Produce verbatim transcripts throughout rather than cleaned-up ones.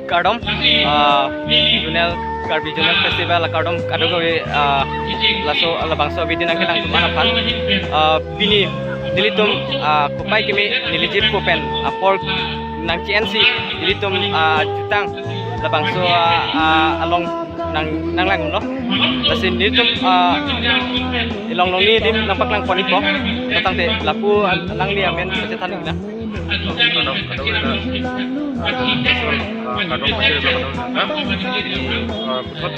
Kardom, ah, Zonal, Karbi Zonal Festival akardom kadokave, ah, laso labangso abidi nangkelang atum aphan. Ah, pini nelitum, ah, kopai kimi neli jirpo pen apor nangche-ensi nelitum, ah, jutang labangso, ah, ah, along nang, nanglanglo. Lasi nelitum, ah, ilong longni adim nangpaklang pon-ikpo. Tangte lapu alangli amen pachethan-iknang. Kardom, kardom, ah, kardom, ah, kardom, kardom, ah, puthot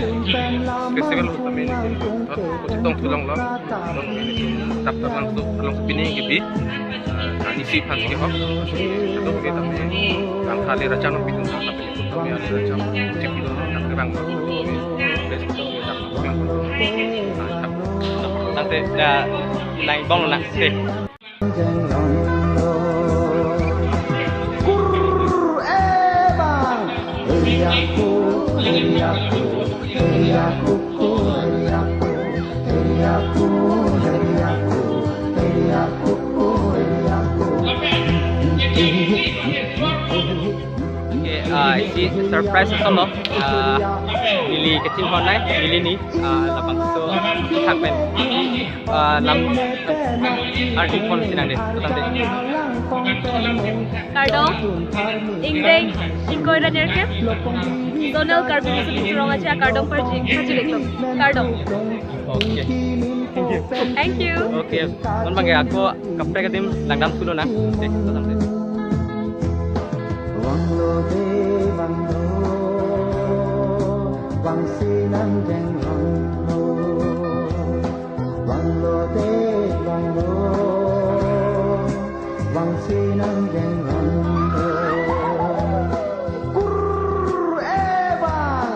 festival utami ini, puthot kachitong thu longlo, non ini daptar langso, langso pini kebi, ah, isi aphan si kehok, kado kebi tame, langkha le racham nangpidun, tapi kami ada racham, cek itu, tapi bang, tangte, ya, nang bong na, deh. Kur ebang, heriaku, heriaku, heriaku, ku, heriaku, heriaku, heriaku, heriaku, ku, heriaku. Okay, ah, isi surprise asonlo, ah, neli kachinghon nai, neli ni, ah, labangso thak pen, ah, lam, arju ponsi nang deh, tangte. Kardom, ingdeng ingkoi ra nerkep, Zonal Karbi Riso Nimso Rong Aje akardom parji, parji leklo. Kardom. Okay. Thank you. Thank you. Okay. Non bangke ako kaprek adim langdam thu lonang. Deh, tangte. Vanglo de vanglo, vangsi nang jeng vanglo. Vanglo de vanglo, vangsi nang jeng vanglo. Kur ebang,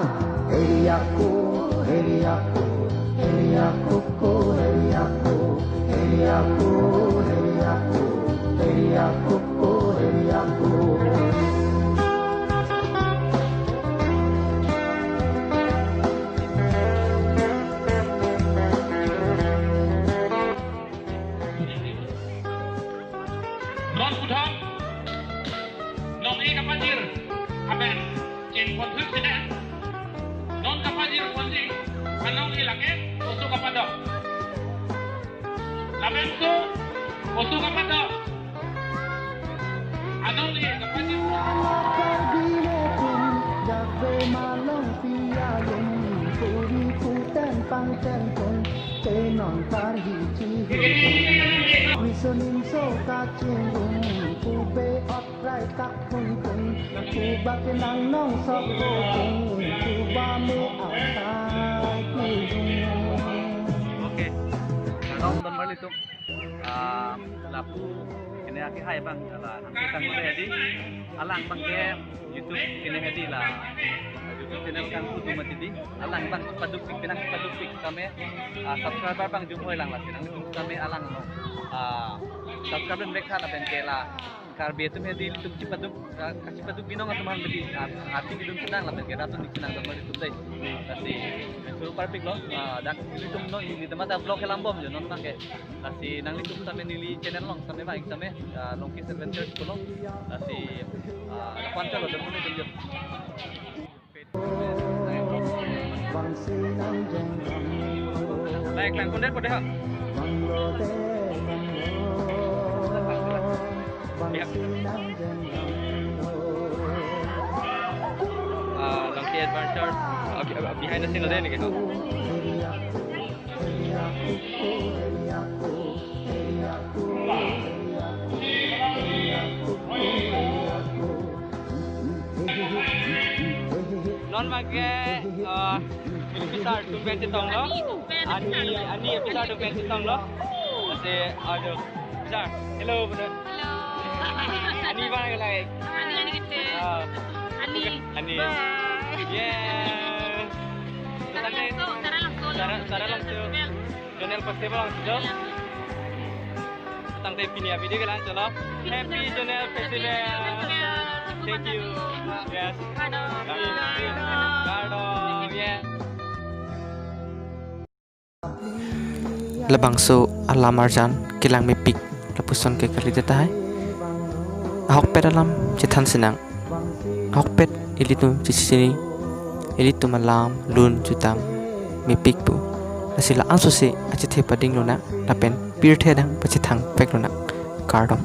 heriaku, heriaku, heriaku, ku, heriaku, heriaku, heriaku, heriaku, ku, heriaku. Non puthot, non e kapajir, aben, chin pon huk sida. Non kapajir ponji, anong e lake, oso kapadok. Lapen so, oso kapadok. Anong e kapajir. Karbi le pun, jak ve malong pia lung, puri puten pangten pun, te non karhi chi. Riso nimso kachingrum, kube ot rai tak pun pun, kubak nang nong sok ko pun, kuba me asai kihum. Okay. Kardom don marli tum. Ah, lapu kene ake hai bang, ala nangke sang ko hedi. Alang bangke YouTube kene hedi la. YouTube channel kangpu tu mati di. Alang bang paduk pik, penang paduk pik kami, ah, subscriber bang jumhoi lang lasi nangtum kami alanglo. Ah, subscribe dan bek kha lapen ke la Karbi atum hedi tum chipaduk, ah, kachipaduk binong atum han bedi, ah, arti bidun sedang lapen ke datun di chinang dan mari tum dei. Lasi suruh parpiklo, ah, dak ilitum no, ili temat vlog kelam bom jo non bangke. Lasi nanglitum tame neli channel along tame bang tame, ah, Longki's Adventures pulo. Lasi, ah, lapu-an chalo dan mari tum jo. Baik, langkun deh, pada ha. Ya. Ah, Longki Adventures, ah, bi-, ah, behind the scene ada ni, gitu. Non bangke, eh, episode atum pen chetonglo. Ani, ani episode atum pen chetonglo. Lasi, aduh, besar. Hello, benar. Hello. Ani bang lagi. Ani, ani kecil. Ah. Ani. Ani. Bye. Yeah. Tara langso, tara langso. Tara, tara langso. Zonal Festival langso. Tangte pini avideo kelang chalo. Happy Zonal Festival. Thank you. Yes. Kardom. Kardom. Kardom. Yeah. labangso alam arjan kelang mepik lapuson ke kalidet tahai. Ahokpet alam chethan sinang. Ahokpet ilitum chechini, ilitum alam lun jutang mepik pu. Lasi la-anso si achethe pading lonang, lapen pirthe adang pachethang pek lonang. Kardom.